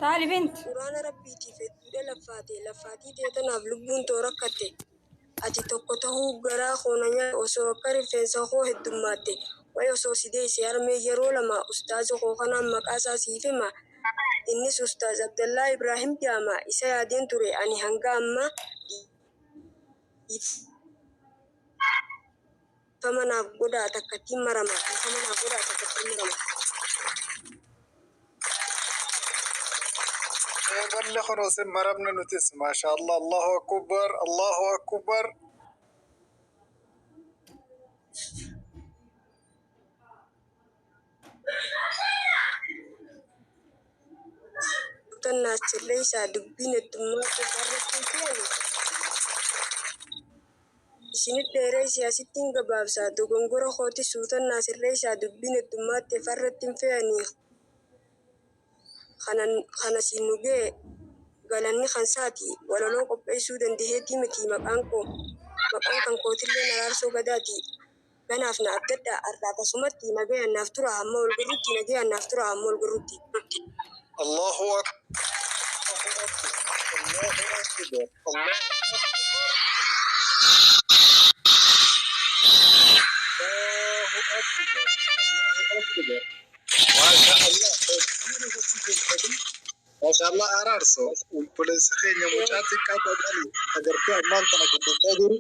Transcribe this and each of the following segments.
Taali bint. Quraana Rabbiitiif hedduudha laffaate laffaatii tee tanaaf lubbuun too rakkatte ati tokko tahuu garaa koo na nyaate osoo akka rifeensa koo heddummaatte way osoo si deeyse harmee yeroo lama ustaaza koo kanaan maqaa isaa siif hima innis ustaaz Abdallaa Ibraahim jaama isa yaadeen ture ani hanga ammaa dhiifama naaf godhaa takkattiin marama dhiifama naaf godhaa takkattiin marama. Eegalle kunoo sin maramne nutis maashaallah Allahu akbar Allahu akbar. Tan naaf sirreessaa dubbiin heddummaatu barratti hin fe'ani. Isinit dheereessee asittin gabaabsa Dogongora kootis suutan naa sirreessaa Dubbiin heddummaatte farratti hin fe'anii Kana siin nu ga'e galanni kansaati Walaloo qopheessuu dandaheetii miti maqaan koo Maqaan kan kootilleen Araarsoo Gadaati Ganaaf na abdadhaa har'aaf asumatti Nagayaan naaf turaa hamma wal garrutti Nagayaan naaf turaa hamma wal garrutti. Allahu akbar Allahu akbar Allahu akbar Allahu akbar Allahu akbar Maasha Allah hedduu namatti toltanii Maasha Allah Araarso obboleessa keenya mucaa xiqqaa qaxalee agartee ammaan tana guddachaa jiru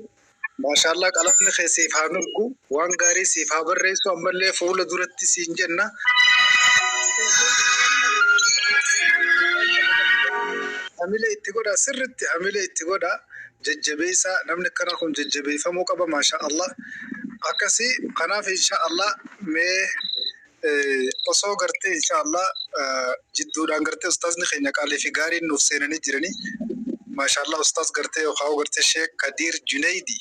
Maasha Allah qalamni kee siif haa mirgu waan gaarii siif haa barreessu ammallee fuula duratti siin jenna. Hamilee itti godhaa sirritti hamilee itti godhaa jajjabeessaa namni akkana kun jajjabeeffamuu qaba maasha Allah akkasii kanaaf insha Allah mee osoo gartee insha Allah jidduudhaan gartee ustaazni keenya qaalii fi gaariin nuuf seenanii jiranii maasha Allah ustaaz gartee yookaan gartee Sheek Kadiir Juneydi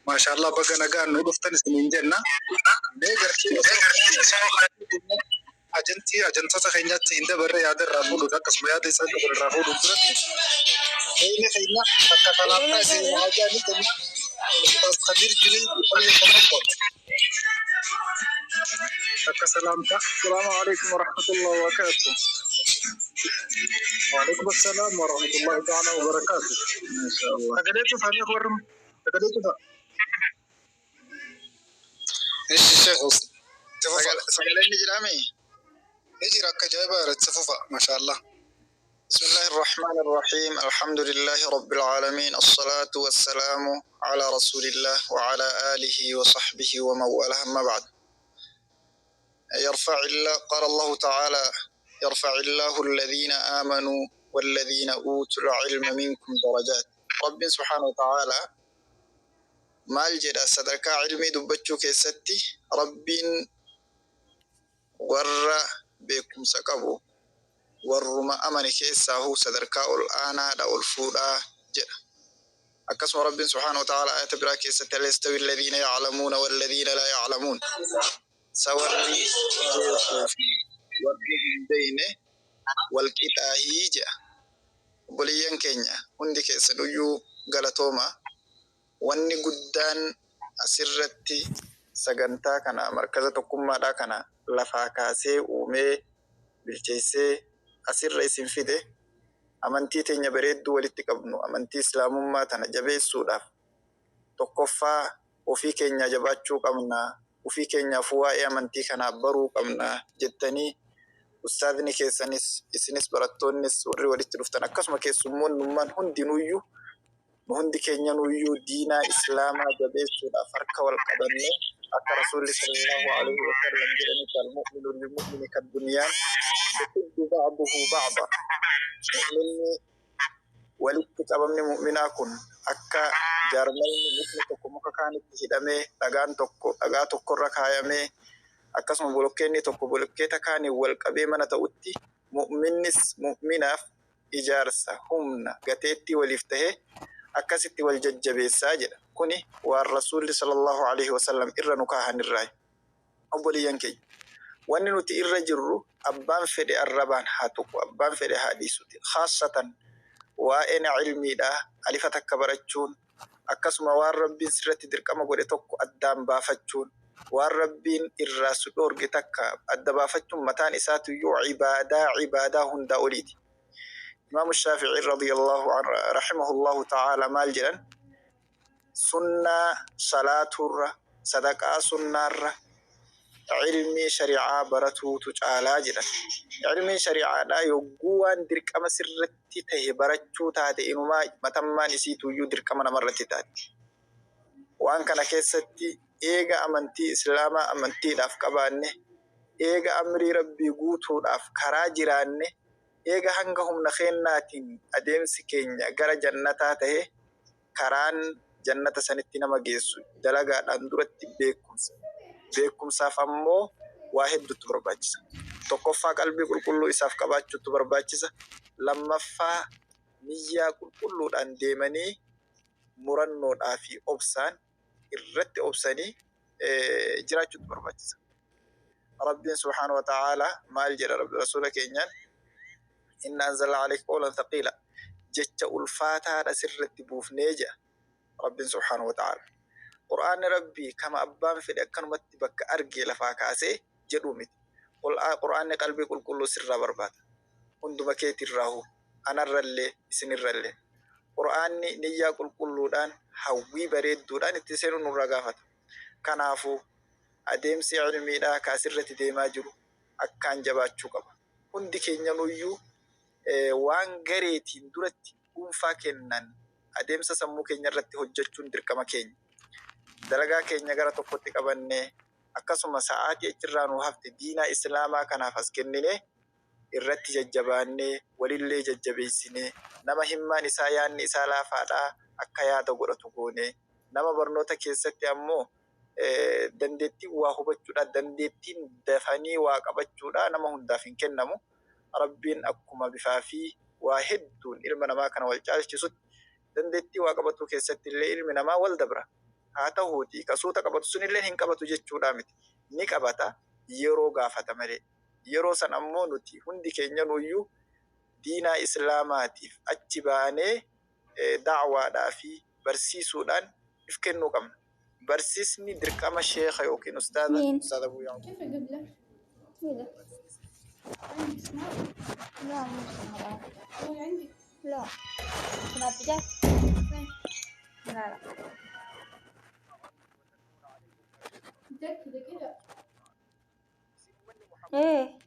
maasha Allah baga nagaan nu dhuftan isiniin jenna mee gartee osoo ajantii ajantoota keenyatti hin dabarre yaada irraa fuudhuuf akkasuma yaada isaan qaban irraa fuudhuuf duratti keenya keenya bakka salaamtaa isin haajaa ni jenna ustaaz Kadiir Juneydi falyatafaddal akka salaamtaa. السلام عليكم ورحمة الله وبركاته. وعليكم السلام ورحمة الله تعالى وبركاته. ما شاء الله. Sagalee cufaa mee warri sagalee cufaa. Ishi Sheekh itti fufa. Sagaleen ni jiraame? Ni jira akka ajaa'ibaa jira itti fufa maashaallah. بسم الله الرحمن الرحيم الحمد لله رب العالمين الصلاة والسلام على رسول الله وعلى آله وصحبه ومن والاه أما بعد يرفع الله قال الله تعالى يرفع الله الذين آمنوا والذين أوتوا العلم منكم درجات رب سبحانه وتعالى maal jedha sadarkaa cilmii dubbachuu keessatti Rabbiin warra beekumsa qabu warruma amane keessaahuu sadarkaa ol aanaadha ol fuudhaa jedha. Akkasuma Rabbiin subhaanahu wa ta'aala ayata biraa keessatti hal yastawi alladhiina ya'lamuuna walladhiina laa ya'lamuun sa warri beekuu fi warri hin beekne wal qixaahii jedha. Obboleeyyan keenya hundi keessanuyyuu galatooma. Wanni guddaan asirratti sagantaa kana markaza tokkummaadhaa kana lafaa kaasee uumee bilcheessee asirra isin fide amantii teenya bareedduu walitti qabnu amantii islaamummaa tana jabeessuudhaaf tokkoffaa ofii keenyaa jabaachuu qabna ofii keenyaaf waa'ee amantii kanaa baruu qabna jettanii ustaazni keessanis isinis barattoonnis warri walitti dhuftan akkasuma keessummoonnummaan hundinuyyuu nu hundi keenyanuyyuu diinaa islaamaa jabeessuudhaaf harka wal qabannee akka rasuulli sallallahu alaihi wa sallam jedhanitti al-mu'minu lil-mu'mini kad-bunyaan yashuddu ba'duhu ba'da mu'minni walitti qabamni mu'minaa kun akka jaarmayni mukni tokko muka kaanitti hidhamee dhagaan tokko dhagaa tokkorra kaayamee akkasuma bolokkeenni tokko bolokkeeta kaaniin wal qabee mana ta'utti mu'minnis mu'minaaf ijaarsa, humna, gateettii waliif tahee akkasitti wal jajjabeessaa jedha. Kuni waan Rasuulli sallallahu aleyhi wa sallam irra nu kaahan irraayi. Obboleeyyan keenya! Wanni nuti irra jirru abbaan fedhe arrabaan haa tuqu, abbaan fedhe haa dhiisuti. Khaassatan waa'een ilmiidhaa alifa takka barachuun, akkasuma waan Rabbiin sirratti dirqama godhe tokko addaan baafachuun, waan Rabbiin irraa si dhoorge takka adda baafachuun mataan isaatuyyuu ibaadaa ibaadaa hundaa oliiti. Imaamu Shaafi'ii radiyallahu anhu rahimahullahu ta'ala maal jedhan? Sunnaa salaaturra, sadaqaa sunnaarra ilmii shari'aa baratuutu caalaa jedhan. Ilmiin shari'aadhaa yogguu waan dirqama sirratti tahe barachuu taate inumaa matammaan isiituyyuu dirqama namarratti taati. Waan kana keessatti eega amantii Islaamaa amantiidhaaf qabaanne, eega amrii Rabbii guutuudhaaf karaa jiraanne, eega hanga humna keennaatiin adeemsi keenya gara jannataa tahe, karaan jannata sanitti nama geessu dalagaadhaan duratti beekumsa. Beekumsaaf ammoo waa hedduutu barbaachisa. Tokkoffaa qalbii qulqulluu isaaf qabaachuutu barbaachisa. Lammaffaa niyyaa qulqulluudhaan deemanii murannoodhaa fi obsaan irratti obsanii jiraachuutu barbaachisa. Rabbiin subhaanahu wa ta'aalaa maal jedha rasuula keenyaan? Inna anzalna alayka qawlan thaqiila, jecha ulfaataadha sirratti buufnee jedha Rabbiin subhaanahu wa ta'ala. Qur'aanni Rabbii kama abbaan fedhe akkanumatti bakka argee lafaa kaasee jedhuu miti. Qur'aanni qalbii qulqulluu sirraa barbaada. Hunduma keetirraahu, anarrallee, isinirrallee. Qur'aanni niyyaa qulqulluudhaan hawwii bareedduudhaan itti seenuu nurraa gaafata. Kanaafuu adeemsi ilmiidhaa ka asirratti deemaa jiru akkaan jabaachuu qaba. Hundi keenyanuyyuu waan gareetiin duratti dhuunfaa kennan adeemsa sammuu keenya irratti hojjechuun dirqama keenya. Dalagaa keenya gara tokkotti qabannee, akkasuma sa'aatii achirraa nu hafte diinaa Islaamaa kanaaf as kenninee irratti jajjabaannee, walillee jajjabeessinee, nama himmaan isaa yaanni isaa laafaadhaa akka yaada godhatu goonee, nama barnoota keessatti ammoo dandeettiin waa hubachuudha, dandeettiin dafanii waa qabachuudha nama hundaaf hin kennamu. Rabbiin akkuma bifaa fi waa hedduun ilma namaa kana wal caalchisutti dandeettii waa qabatuu keessatti illee ilmi namaa wal dabra. Haa ta'uuti ka suuta qabatu sunillee hin qabatu jechuudha miti. Ni qabata, yeroo gaafata malee. Yeroo san ammoo nuti hundi keenya nuyyuu diinaa Islaamaatiif achi baanee da'waadhaa fi barsiisuudhaan if kennuu qabna. Barsiisni dirqama sheekha yookiin ustaaza مين؟ Ustaaza Abuu Yaa'u. كيف قبله؟ كذا. عندك سناب؟ لا، مو سناب. هو عندك. لا، سناب جات. فين؟ لا لا. متأكدة كذا؟ ايه.